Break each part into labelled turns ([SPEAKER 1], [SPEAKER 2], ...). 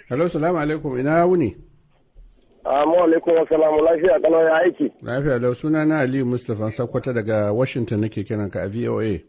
[SPEAKER 1] Hello, salamu alaikum, ina wuni?
[SPEAKER 2] Amu alaikum wa salamu, lafiya kalau, ya aiki?
[SPEAKER 1] Lafiya lau, suna na Aliyu Mustapha Sakwata, daga Washington nake kiran ka a VOA.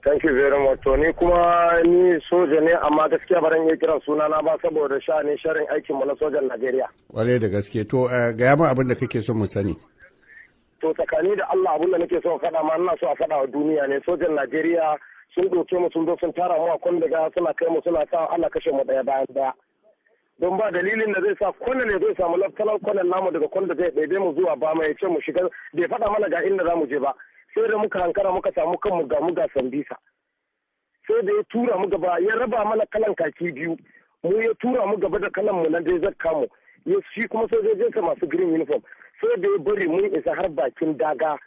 [SPEAKER 2] Thank you very much. To, ni kuma ni soja ne, amma gaskiya baran iya kiran sunana ba saboda sha'anin sharin aikinmu na sojan Najeriya.
[SPEAKER 1] Kwarai da gaske. To, gaya min abin da kake so mu sani.
[SPEAKER 2] To, tsakani da Allah, abin da nake so faɗa ma, ina so a faɗa wa duniya ne, sojan Najeriya sun ɗauke mu, sun zo sun tara mu a Kwandiga, suna kai mu, suna sa ana kashe mu ɗaya bayan ɗaya. Don ba dalilin da zai sa colonel ya zai samu lieutenant colonel namu daga Kwanda zai ɗebe mu zuwa Bama, ya ce mu shiga, bai faɗa mana ga inda za mu je ba. Sai da muka hankara muka samu kanmu ga mu ga Sambisa. Sai da ya tura mu gaba, ya raba mana kalan kaki biyu, mu ya tura mu gaba da kalan mu na desert camo, ya shi kuma sojojinsa masu green uniform. Sai da ya bari mun isa har bakin daga,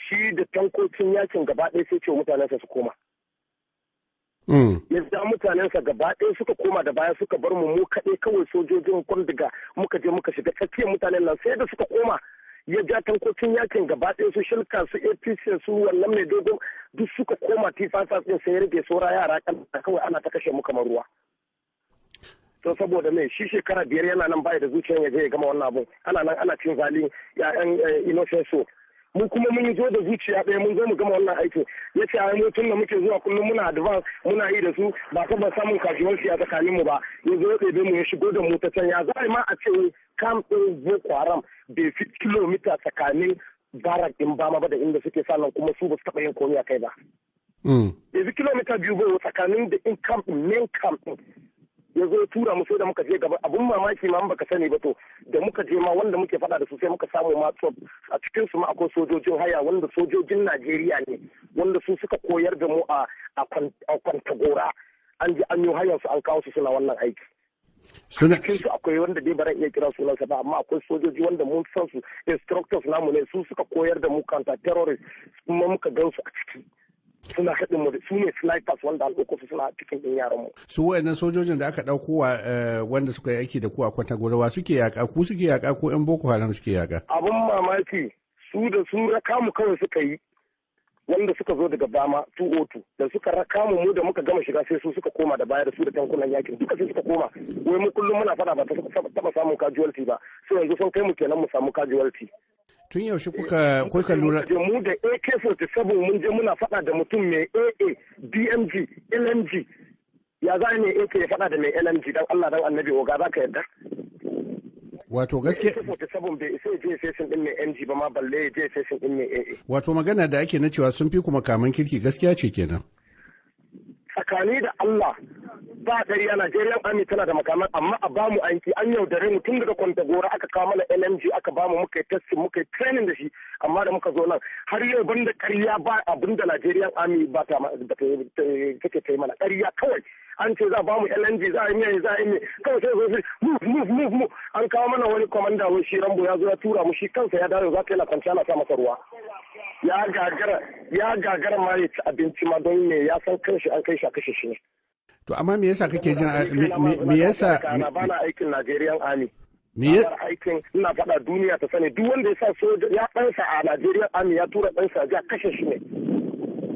[SPEAKER 2] shi da tankokin yakin gaba ɗaya, sai ce mutanensa su koma. Ya ja mutanensa gaba ɗaya suka koma da baya, suka bar mu mu kaɗai kawai sojojin Kwandiga. Muka je muka shiga tsakiyar mutanen nan. Sai da suka koma, ya ja tankokin yakin gaba ɗaya, su Shilka, su APC, su wannan mai dogon, duk suka koma T5 ɗin. Sai ya rage saura yara kawai, ana ta kashe mu kamar ruwa. To, saboda me shi shekara 5 yana nan bai da zuciyar ya je ya gama wannan abun? Ana nan ana cin zalin ya'yan innocent. So mu kuma mun zo da zuciya ɗaya, mun zo mu gama wannan aikin. Ya ce ai mu tun da muke zuwa kullum muna advance, muna yi da su, ba taɓa samun casualty a tsakanin mu ba. Ya zo ya ɗebe mu, ya shigo da mu ta can. Ya za ma a ce camp ɗin Boko Haram bai fi kilomita tsakanin barrack ɗin Bama ba da inda suke sa, kuma su ba su taɓa yin komai a kai ba? Bai fi kilomita 2 ba tsakanin da in camp, main camp ɗin. Ya zo ya tura mu, sai da muka je gaba. Abun mamaki ma, baka sani ba, to da muka je ma, wanda muke faɗa da su, sai muka samu ma a cikin su ma akwai sojojin haya, wanda sojojin Najeriya ne, wanda su suka koyar da mu a Kwantagora. An ji an yi hayar su, an kawo su suna wannan aiki. Cikin su akwai wanda dai baran iya kira sunansa ba, amma akwai sojoji wanda mun san su, instructors namu ne, su suka koyar da mu counter terrorist, kuma muka gan su a ciki suna haɗin mu. Su ne snipers wanda an ɗauko su suna cikin ɗin yaran mu.
[SPEAKER 1] Su wayannan sojojin da aka ɗauko wa wanda suka yi aiki da ku a Kwantagora, suke yaƙa? Ku suke yaƙa ko 'yan Boko Haram suke yaƙa?
[SPEAKER 2] Abun mamaki, su da su raka mu kawai suka yi, wanda suka zo daga Bama 202, da suka raka mu, mu da muka gama shiga, sai su suka koma da baya da su da tankunan yakin duka, sai suka koma. Wai mu kullum muna fada, ba ta taba samun casualty ba, sai yanzu sun kai mu kenan mu samu casualty.
[SPEAKER 1] Tun yaushe kuka lura?
[SPEAKER 2] Mu da AK-47 mun je muna fada da mutum mai AA, BMG, LMG. Ya za ne AK ya fada da mai LMG? Dan Allah dan Annabi, oga, za ka yarda?
[SPEAKER 1] Wato gaske
[SPEAKER 2] AK-47 bai isa je facing din mai MG ba ma, balle ya je facing din mai AA.
[SPEAKER 1] Wato magana da ake na cewa sun fi kuma kaman kirki gaskiya ce kenan.
[SPEAKER 2] Tsakani da Allah, ba ɗari a Najeriya Army tana da makaman, amma a bamu aiki. An yaudare mu tun daga Kwantagora. Aka kawo mana LMG, aka bamu, muka yi testing, muka yi training da shi, amma da muka zo nan har yau, banda ƙarya ba abin da Nigerian Army ba ta take ta yi mana, ƙarya kawai. An ce za a bamu LMG, za a yi mai, za a yi mai, kawai sai zo move, move, move, move. An kawo mana wani commander, wai shi Rambo, ya zo ya tura mu, shi kansa ya dawo za ka yana kwanciya ana sa masa ruwa. Ya gagara, ya gagara ma ya ci abinci ma. Don me? Ya san kanshi an kai shi a kashe shi ne.
[SPEAKER 1] To, amma me yasa kake jin, me yasa
[SPEAKER 2] Ba na aikin Nigerian Army.
[SPEAKER 1] Me
[SPEAKER 2] ya aikin ina faɗa duniya ta sani, duk wanda ya sa soja ya ɗansa a Nigerian Army, ya tura ɗansa ya kashe shi ne.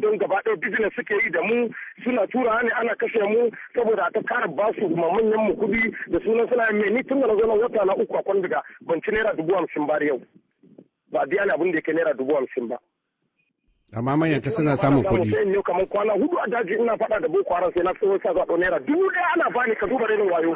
[SPEAKER 2] Don gaba ɗaya business suke yi da mu, suna tura ne ana kashe mu saboda a ta kara ba su ma manyan mu kuɗi da sunan suna mai. Ni tun da na zo nan wata na 3 a Kwandiga, ban ci ₦50,000 ba yau. Ba biya ni abin da yake ₦50,000 ba.
[SPEAKER 1] Amma manyan ka suna samun kuɗi.
[SPEAKER 2] Sai in kamar kwana 4 a daji ina faɗa da Boko Haram, sai na tsohon sa zuwa ₦1,000 ana bani. Ka duba renin wayo.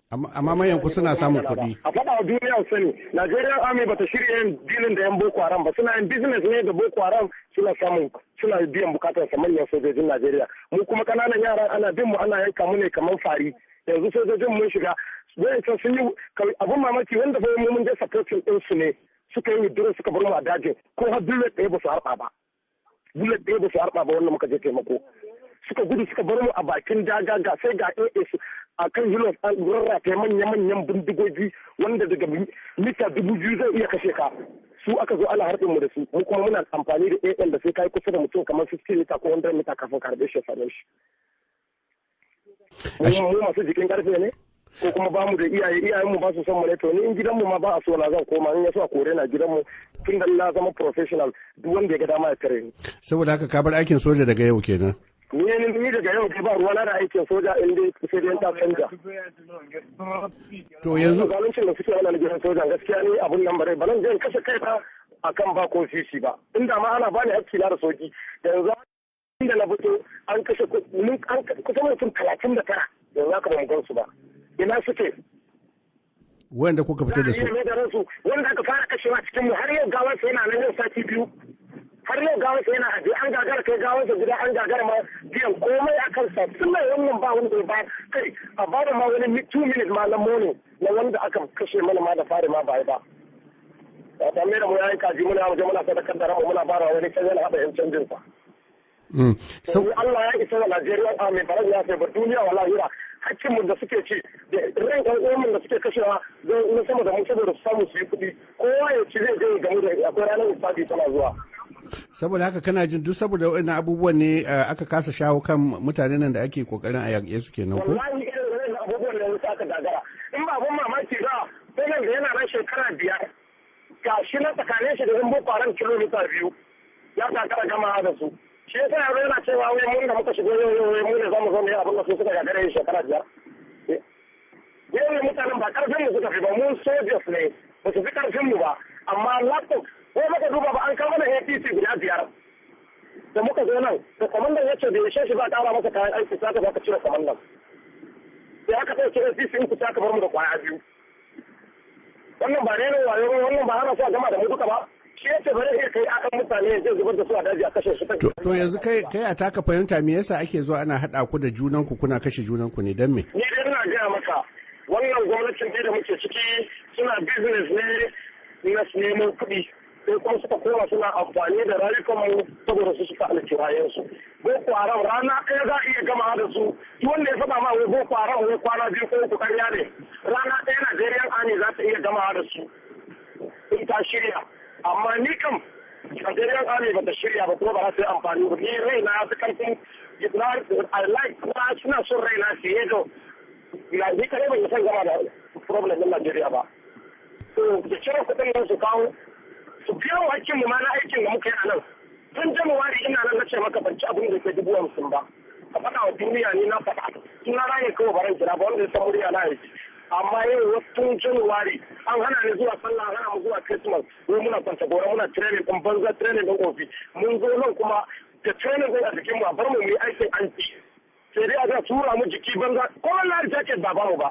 [SPEAKER 1] Amma manyan ku suna samun kuɗi.
[SPEAKER 2] A faɗa wa duniya sani, Nigerian Army bata shirya yin dealing da yan Boko Haram ba. Suna yin business ne da Boko Haram, suna samun, suna biyan bukatar sa, manyan sojojin Najeriya. Mu kuma kananan yara ana bin mu, ana yanka mu ne kamar fari. Yanzu sojojin mun shiga wayancan sun yi abun mamaki, wanda fa mu mun je supporting din su ne, suka yi withdraw, suka bar mu a dajin, ko har bullet ɗaya ba su harba ba, bullet ɗaya ba su harba ba. Wannan muka je taimako, suka gudu suka bar mu a bakin daga. Ga sai ga AS a kan Hilux, an rarrafe manya-manyan bindigogi wanda daga mita 2000 zai iya kashe ka. Su aka zo ana harbin mu da su, mu kuma muna amfani da AN da sai kai kusa da mutum kamar 50 mita ko 100 mita kafin ka harbe shi ya same shi. Mu masu jikin karfe ne, ko kuma ba mu da iyaye, iyayen mu ba su son mu ne? To, ni in gidan mu ma ba a so na, zan koma. In ya so a kore na gidan mu, tun da na zama professional, duk wanda ya ga dama ya tare ni.
[SPEAKER 1] Saboda haka ka bar aikin soja daga yau kenan.
[SPEAKER 2] Ni daga yau ba ruwana da aikin soja in dai sai dai ta canja.
[SPEAKER 1] To yanzu
[SPEAKER 2] zaluncin da suke wannan gidan sojan gaskiya ne abun nan bare ba nan zan kashe kai ba akan ba ko sisi ba. Inda ma ana bani hakki na da soki. Yanzu inda na fito an kashe kusan mutum 39 yanzu haka ba mu gansu ba. Ina suke?
[SPEAKER 1] Wanda kuka fito da
[SPEAKER 2] su. Wanda aka fara kashewa cikin mu har yau gawarsa yana nan yau sati 2. Har yau gawarsa yana aje an gagara kai gawarsa gida an gagara ma biyan komai a kansa. Suna wannan ba wanda ba kai a ba da ma wani 2 minutes ma na morning na wanda aka kashe mana ma da fari ma ba ba. Ya ta mai da mu yayin kaji muna waje muna sadakar da ramu muna bara wani can yana haɗa yan canjin sa. So Allah ya isa wa Najeriya a mai baran ya sai ba duniya wa lahira. Hakkinmu da suke ci da ran ɗan uwanmu da suke kashewa na sama da mu saboda su samu su yi kuɗi kowa ya ci zai je gamu da akwai ranar hisabi tana zuwa.
[SPEAKER 1] Saboda haka kana jin duk saboda waɗannan abubuwan ne aka kasa shawo kan mutanen nan da ake kokarin a yaƙe su kenan ko?
[SPEAKER 2] Wallahi irin waɗannan abubuwan da wasu aka gagara. In ba abun mamaki ba sai nan da yana nan shekara 5 ga shi na tsakanin shi da yan Boko Haram kilomita 2 ya gagara gama da su. Shi yasa yaro yana cewa wai mun da muka shigo yau yau wai mu ne zamu zo mu yi abin da su suka gagara yin shekara 5. Yau ne mutanen ba karfin mu suka fi ba mun soldiers ne ba su fi karfin mu ba amma laptop ko muka duba ba an kawo mana APC guda 5 da muka zo nan da kwamandan ya ce bai ishe shi ba ƙara masa kayan aiki sai aka baka cire kwamandan. Sai aka ɗauke APC uku sai aka bar mu da kwaya 2. Wannan ba renin wayo ba wannan ba hana su a gama da mu duka ba. Shi yace bari iya kai akan mutane zai zubar da su a daji a kashe su.
[SPEAKER 1] To yanzu kai a taka fahimta me yasa ake zuwa ana haɗa ku da junanku kuna kashe junanku ne don me?
[SPEAKER 2] Ni dai ina gaya maka wannan gwamnatin da muke ciki suna business ne na neman kuɗi sai kuma suka koma suna amfani da rayukanmu saboda su suka alkirayensu. Boko Haram rana ɗaya za a iya gama da su duk wanda ya faɗa ma wai Boko Haram wai kwana 2 ko 3 ƙarya ne rana ɗaya Nigerian Army za ta iya gama da su in ta shirya. Amma ni kam Nigerian Army ba ta shirya ba kuma ba za su yi amfani ba ni raina ya fi karfin I like na suna son raina fiye da ni kare ban san gama da problem din Najeriya ba. To da cire kuɗin nan su kawo su biya mu hakkin mu ma na aikin da muka yi a nan. Tun Januwari ina nan na ce maka ban ci abin da ke 50,000 ba. Ka faɗa wa duniya ni na faɗa. Tun na raye kawai baran kira ba wanda ya san murya na yi. Amma yau tun Januwari an hana ni zuwa sallah an hana mu zuwa Christmas wai muna kwanta gora muna training din banza training din ofi mun zo nan kuma da training din a jikin mu a bar mu mu yi aikin anti sai dai aka tura mu jiki banza common life jacket ba bamu ba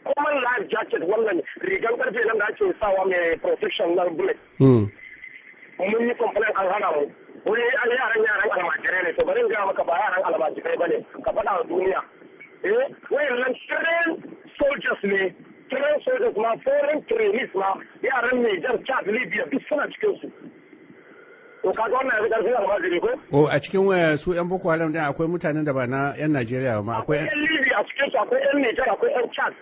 [SPEAKER 2] common life jacket wannan rigan karfe nan da ake sawa mai protection na bullet mun yi complaint an hana mu wai yaran yaran almajirai ne to bari in gaya maka ba yaran almajirai bane ka faɗa wa duniya eh wayannan train soldiers ne train soldiers ma foreign trainees ma yaran Niger Chad Libya duk suna cikin su. To kaga wannan yanzu karfin almajiri ko?
[SPEAKER 1] O a cikin su yan Boko Haram din akwai mutanen da ba na yan Najeriya ba ma akwai
[SPEAKER 2] yan Libya a cikin su akwai yan Niger akwai yan Chad.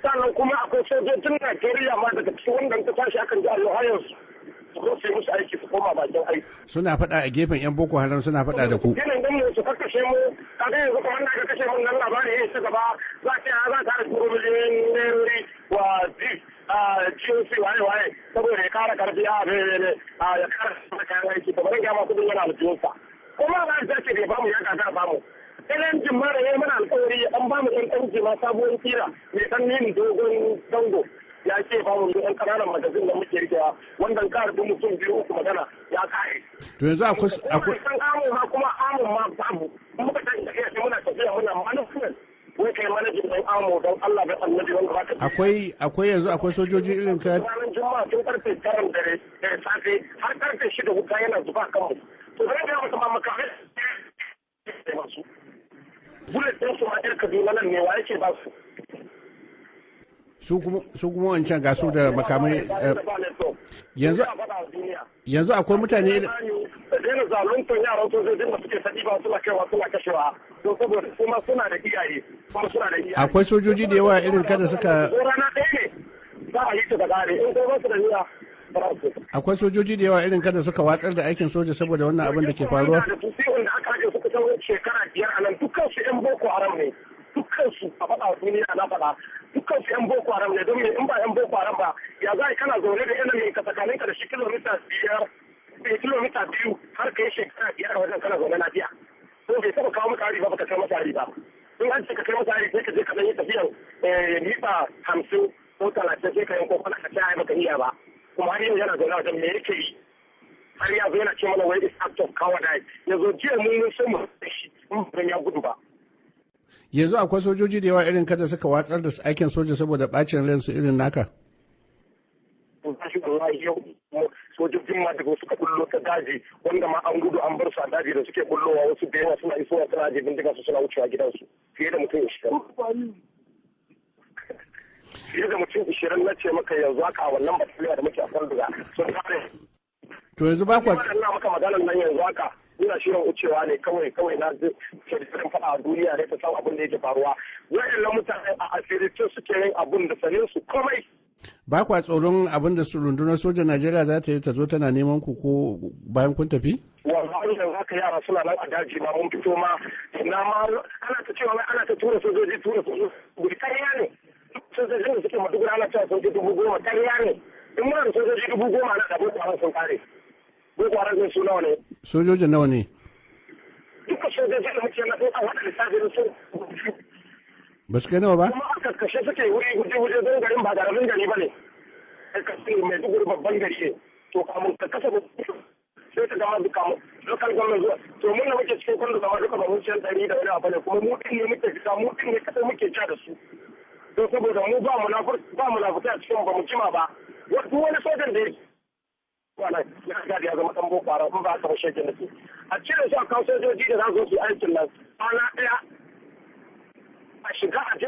[SPEAKER 2] Sannan kuma akwai sojojin Najeriya ma daga cikin wanda ta tashi akan ji Allah hayar su. Su zo su yi musu aiki su koma bakin aiki.
[SPEAKER 1] Suna faɗa a gefen yan Boko Haram suna faɗa da ku.
[SPEAKER 2] Ginin din mu su kakkashe mu kaga yanzu kamar na ka kashe mun nan labari ya ci gaba za ta za ta turo miliyoyin nerori wa GOC waye waye saboda ya kara karfi a ya kara kayan aiki to bari ga ma kudin yana aljihunsa. Kuma ba ta ce bai bamu ya gagara bamu. Ɗan jin mara ya mana alƙawari ya ɗan bamu ɗan ɗan jima sabuwar kira mai ɗan nini dogon dango. Ya ce ba mu ɗan ƙananan magazin da muke rikewa wanda ka rubu mutum 2 3 magana ya kare.
[SPEAKER 1] To yanzu akwai
[SPEAKER 2] kan amo ma kuma amon ma babu muka tashi tafiya sai muna tafiya muna management wai kai management ɗin amo don Allah bai annabi wanda ba ka.
[SPEAKER 1] Akwai yanzu akwai sojoji irin ka.
[SPEAKER 2] Ranar Juma'a tun karfe 9 dare da safe har karfe 6 wuta yana zuba kanmu. To zan ga maka ma makamai masu. Bullet ɗin su ma ƴar Kaduna nan ne wa yake ba su.
[SPEAKER 1] Su kuma wancan ga su da makamai yanzu akwai mutane
[SPEAKER 2] da daina zaluntar yaran sojojin da suke sadi ba suna kaiwa suna kashewa don saboda kuma suna da iyaye kuma suna da iyaye.
[SPEAKER 1] Akwai sojoji da yawa irin kada suka
[SPEAKER 2] rana ɗaya ne za a yi ta da gare in ko ba su da niyya.
[SPEAKER 1] Akwai sojoji da yawa irin kada suka watsar da aikin soja saboda wannan abin da ke faruwa.
[SPEAKER 2] Da da aka aje su kusan shekara 5 a nan dukkan su 'yan Boko Haram ne. Dukkan su a faɗa duniya na faɗa dukkan su 'yan Boko Haram ne don me in ba 'yan Boko Haram ba ya za kana zaune da enemy ka tsakanin ka da shi kilomita 5 Bai kilomita 2 har ka yi shekara 5 a wajen kana zaune lafiya. Ko bai taɓa kawo maka hari ba, baka kai masa hari ba. In an ce ka kai masa hari, sai ka je ka ɗan yi tafiyan mita 50 ko 30, sai ka yanko kwana ka ce ai baka iya ba. Kuma har yau yana zaune a wajen, me yake yi? Har ya zo yana ce mana wai is act of cowardice. Ya zo jiya mun so mu shi in ban ya gudu ba.
[SPEAKER 1] Yanzu akwai sojoji da yawa irin kada suka watsar da aikin soja saboda bacin ransu irin naka?
[SPEAKER 2] Wallahi yau sojojin ma daga suka bullo ta daji, wanda ma an gudu an bar su a daji da suke bullowa, wasu da yawa suna isowa suna aje bindiga su suna wucewa gidansu, fiye da mutum 20, fiye da mutum 20 na ce maka. Yanzu haka a wannan bataliya da muke a Kwanduga sun fara.
[SPEAKER 1] To yanzu ba kwa
[SPEAKER 2] Ina maka maganar nan yanzu haka ina shirin wucewa ne kawai. Kawai na ce da faɗa a duniya ne ta san abin da yake faruwa. Wayannan mutane a asirce suke yin abun da sanin su komai.
[SPEAKER 1] Ba kwa tsoron abin da su rundunar sojan Najeriya za ta yi, ta zo tana neman ku ko bayan kun tafi?
[SPEAKER 2] Wallahi yanzu haka yara suna nan a daji ma. Mun fito ma na ma ana ta cewa wai ana ta tura sojoji, tura sojoji guri. Ƙarya ne. Sojojin da suke Maiduguri ana cewa sojoji 10,000, ƙarya ne. In muna da sojoji 10,000 na da Boko Haram sun kare. Boko Haram sun su nawa ne?
[SPEAKER 1] Sojojin nawa ne?
[SPEAKER 2] Duka sojojin da muke na ɗauka waɗanda lissafin sun
[SPEAKER 1] Ba su kai nawa ba?
[SPEAKER 2] Kuma a kakkashe suke wuri guje guje, don garin ba garamin gari ba ne. Maiduguri babban gari ne. To kamun ka kasa sai ka gama duka local government zuwa. To mun da muke cikin Kwando gama duka ba mun ciyan ɗari da wani abu ne. Kuma mu ɗin ne muke fita, mu ɗin ne kasai muke ja da su, don saboda mu ba mu ba munafukai a cikin, ba mu jima ba. Duk wani sojan da ya wala ya ga ya zama dan Boko Haram, in ba haka ba shege nake. A cire su, a kawo sojoji da za su yi aikin nan ana ɗaya, a shiga a je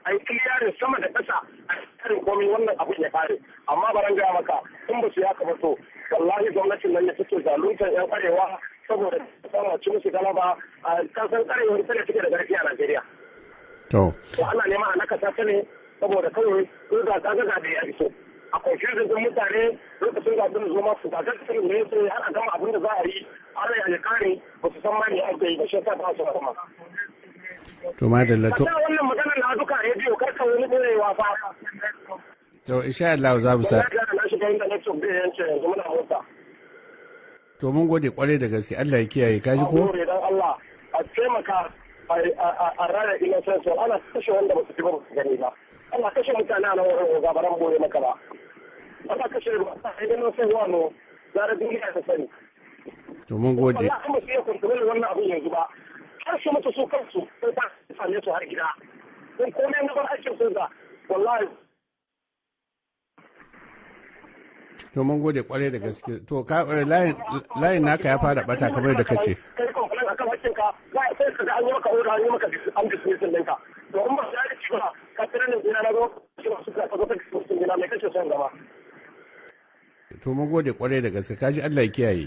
[SPEAKER 2] a yi clearing sama da ƙasa, a clearing komai, wannan abun ya kare. Amma baran gaya maka, in ba su yaka ba, to wallahi gwamnatin nan ne take zaluntar yan arewa saboda samu ci musu galaba a kasan arewa, ita ne take da ƙarfi a Najeriya. To ana nema a nakasa ta ne saboda kawai ko ga kaga zaɓe ya iso, a confusion din mutane lokacin zaɓen zo ma su ga gaskiya ne, sai har a gama abin da za a yi har ya kare, ba su san ma me ake yi ba, shi yasa ba su kuma.
[SPEAKER 1] To madalla, to.
[SPEAKER 2] Ka wannan maganar na duka rediyo, kar ka wani ɓoyewa fa.
[SPEAKER 1] To insha Allah za mu sa.
[SPEAKER 2] Na shiga inda network bai yanke, yanzu muna mota.
[SPEAKER 1] To mun gode kwarai da gaske, Allah ya kiyaye, ka ji ko?
[SPEAKER 2] Gode, dan Allah a taimaka a raya innocence. Ana kashe wanda ba su ji ba, ba su gani ba. Ana kashe mutane a nan wurin, oga, ba ran boye maka ba. Ana kashe innocent wano gara duniya ta sani.
[SPEAKER 1] To mun gode.
[SPEAKER 2] Wallahi ba su iya control wannan abun yanzu ba, har su mutu su kansu sai ta same su har gida. Don komai na bar aikin soja wallahi.
[SPEAKER 1] To mun gode kwarai da gaske. To ka layin naka ya fara bata kamar da kace.
[SPEAKER 2] Kai complain akan hakkin ka, za a sai ka ga an yi maka order, an yi maka an dismiss ɗinka. To in ba ya ci ba ka training dina na zo su ka zo ka dismiss dina, mai kace son gaba?
[SPEAKER 1] To mun gode kwarai da gaske, kaji, Allah ya kiyaye.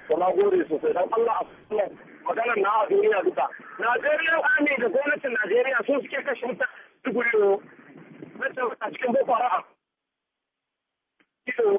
[SPEAKER 2] To na gode sosai. Dan Allah a maganar na a duniya duka. Najeriya Army da gwamnatin Najeriya sun suke kashe mutane guri a cikin Boko Haram. Su